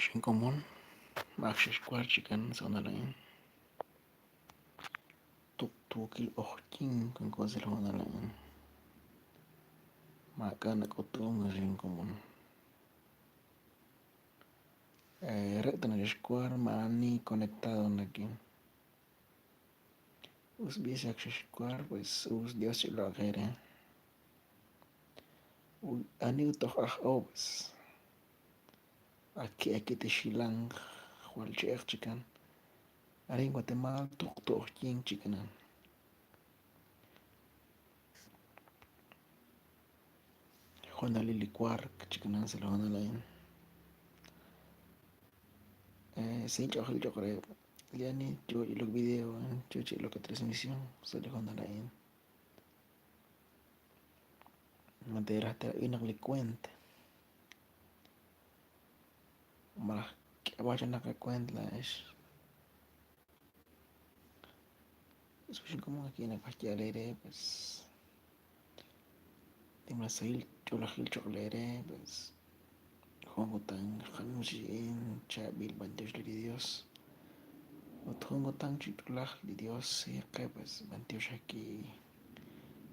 Xinkomon ma ak xexwark chikan sa' hoonal a'in. Tuqtuukil q'oqyink wanko sa' li hoonal a'in. Maak'a' nak'utunk xinkomon. Re tana xexwark maa'ani conectado nakin. Us b'i' si ak xexwark pues us Dios chi'iloq eere. Ut ani ut toj aj'o pues ak ki'akitixhilank jwal che'eq chikan. Arin Guatemala tuqtu q'oqyink chikanan. Xhoonalil li wark chikanan sa' li hoonal a'in. Sa' inch'oolil cho'q reheb' li ani yoo ilok video, yoo chi ilok transmisión sa' li hoonal a'in. Ma teeraj teerab'i naq li kuent malaj k'eeb'al chaq naq qakuent laa'ex. Us xinkomon aquí nawaj yaal eere pues nimla sahil ch'oolejil cho'q leere pues jun kutan qanumsi a'in chaab'il b'antiox re li Dios ut jun kutan chi ch'olaj li Dios qe pues b'antiox aquí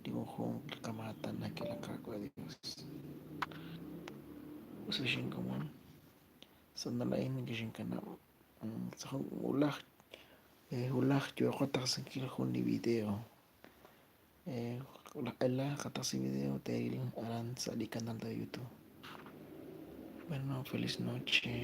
li junjunq li qamaatan nak'e li Qaawa' Dios. Us xinkomon sa' nala'in nekexinkanab' sa' jun wulaj wulaj yooqo taqsinkil jun li video q'ela qataqsi video teeril aran sa' li canal de YouTube. Bueno, feliz noche.